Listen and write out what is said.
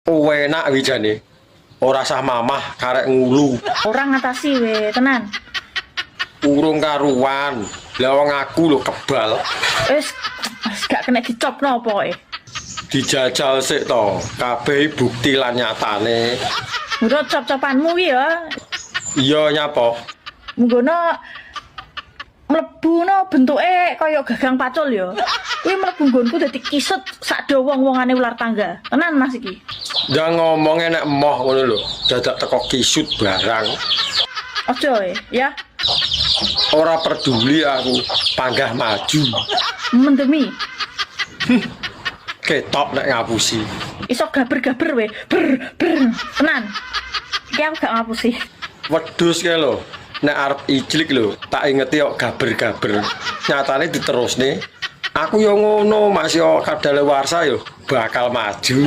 Enak wi jane. Ora sah mamah karek ngulu. Ora ngatasi we, tenan. Urung karuan. Lah wong aku lho kebal. Wis wis gak kena dicopno pokoke. Dijajal sik to. Kabeh bukti lan nyatane. Menurut cop-copanmu ki ya, Iya nyapa? Menggono mlebu no bentuke kaya gagang pacul ya. Kuwi mlebu nggonku dadi kisut sak do wong-wongane ular tangga. Tenan Mas iki. Ndak ngomong nek emoh ngono lho. Dadak teko kisut barang. Aja we, ya. Ora peduli aku, panggah maju. Mendemi. Ketok nek ngapusi. Iso gaber-gaber we. Ber ber. Tenan. Iki aku gak ngapusi. Wedhus kae lho. Nek arep ijlik lho, tak ingeti kok gaber-gaber. Nyatane diterusne. Aku yo ngono, masih yo kadaluwarsa yo bakal maju.